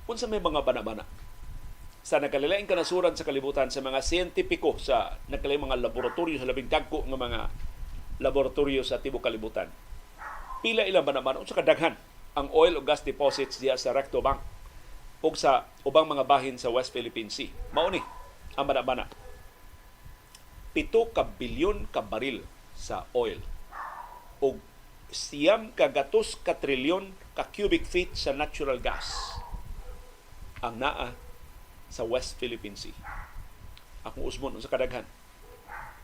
Unsa may mga bana-bana sa nagkalilaing kanasuran sa kalibutan, sa mga siyentipiko sa nagkalilaing mga laboratorio, sa labing dagko nga mga laboratorio sa tibuok kalibutan? Pila ilang bana-bana, unsa kadaghan ang oil o gas deposits diya sa Recto Bank ug sa ubang mga bahin sa West Philippine Sea? Mao ni ang bana-bana. 7 ka bilyon ka baril sa oil ug 900 ka trilyon ka cubic feet sa natural gas ang naa sa West Philippine Sea. Akong usbon unsa kadaghan.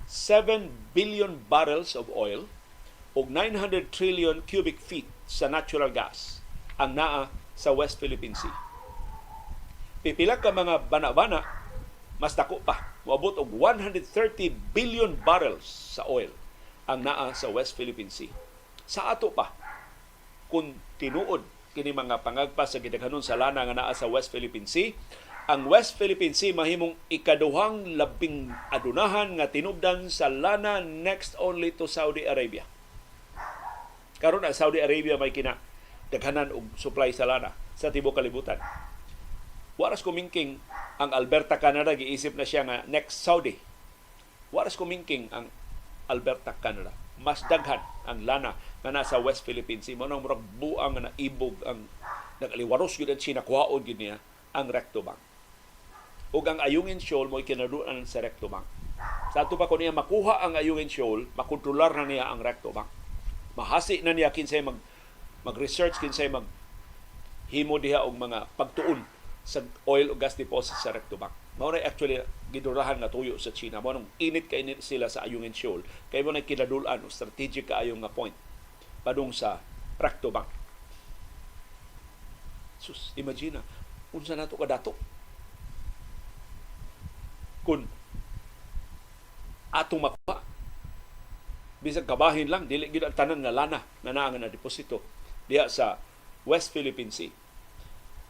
7 billion barrels of oil ug 900 trillion cubic feet sa natural gas ang naa sa West Philippine Sea. Pipila ka mga bana-bana, mas dako pa. Moabot og 130 billion barrels sa oil ang naa sa West Philippine Sea. Sa ato pa, kung tinuod kini mga pangagpas sa gidaghanon sa lana nga naa sa West Philippine Sea, ang West Philippine Sea mahimong ikaduhang labing adunahan nga tinubdan sa lana, next only to Saudi Arabia. Karon, ang Saudi Arabia may kina daghanan og supply sa lana sa tibuok kalibutan. Wa ras kumingking ang Alberta, Canada, giisip na siya nga next Saudi. Wa ras kumingking ang Alberta, Canada. Mas daghan ang lana nga nasa West Philippine Sea. Mao nang murag buang nga naibog ang nagaliwaros gyud ang China, kuhaon gyud niya ang Recto Bank. Ug ang Ayungin Shoal mo'y kinaduan sa Recto Bank. Sa ato pa, kung niya makuha ang Ayungin Shoal, makontrolar na niya ang Recto Bank. Mahasi na niya kinsay mag-research, kinsay mag himo diha og mga pagtuon sa oil o gas deposit sa Recto Bank. Mao na actually gidurahan nga tuyo sa China. Mao nang init kay init sila sa Ayungin Shoal kay mao na kinadul-an o strategic kaayo nga point padung sa Recto Bank. Sus, imagine unsa nato kadato kung atong makuha bisag kabahin lang, dili gyud ang tanan nga lana nga naa nga na deposito diha sa West Philippine Sea.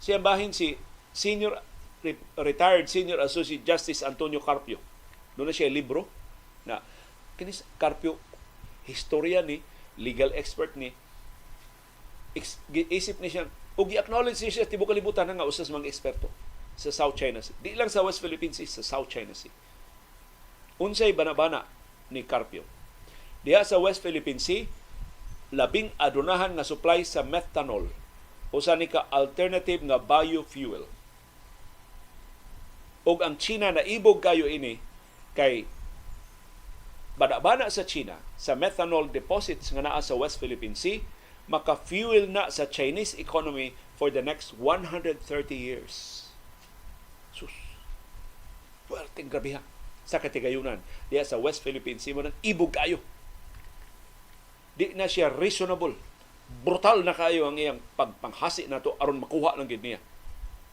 Siya bahin si senior retired Senior Associate Justice Antonio Carpio. Duna siya libro na kini Carpio, historia ni, legal expert ni, isip ni siya ug gi-acknowledge siya sa tibuok kalibutan nga usa sa mga eksperto sa South China Sea. Di lang sa West Philippine Sea, sa South China Sea. Unsay banabana ni Carpio? Diha sa West Philippine Sea, labing adunahan nga supply sa methanol, usa ni ka alternative nga biofuel. Ug ang China naibog kayo ini kay bana-bana sa China sa methanol deposits nga naa sa West Philippine Sea, maka-fuel na sa Chinese economy for the next 130 years. Sus. Puwerteng grabe ha sa katigayunan diha sa West Philippine Sea, mao nang ibog kayo. Di na siya reasonable. Brutal na kayo ang iyang pagpanghasi nato aron makuha lang gid niya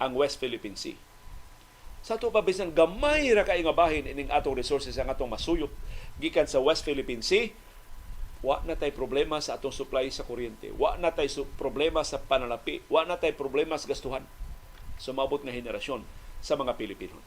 ang West Philippine Sea. Sa ato pa, bisan gamay ra kay nga bahin ining atong resources ang atong masuyop gikan sa West Philippine Sea, wa na tay problema sa atong supply sa kuryente, wa na tay problema sa panalapi, wa na tay problema sa gastuhan sa maabot nga henerasyon sa mga Pilipino.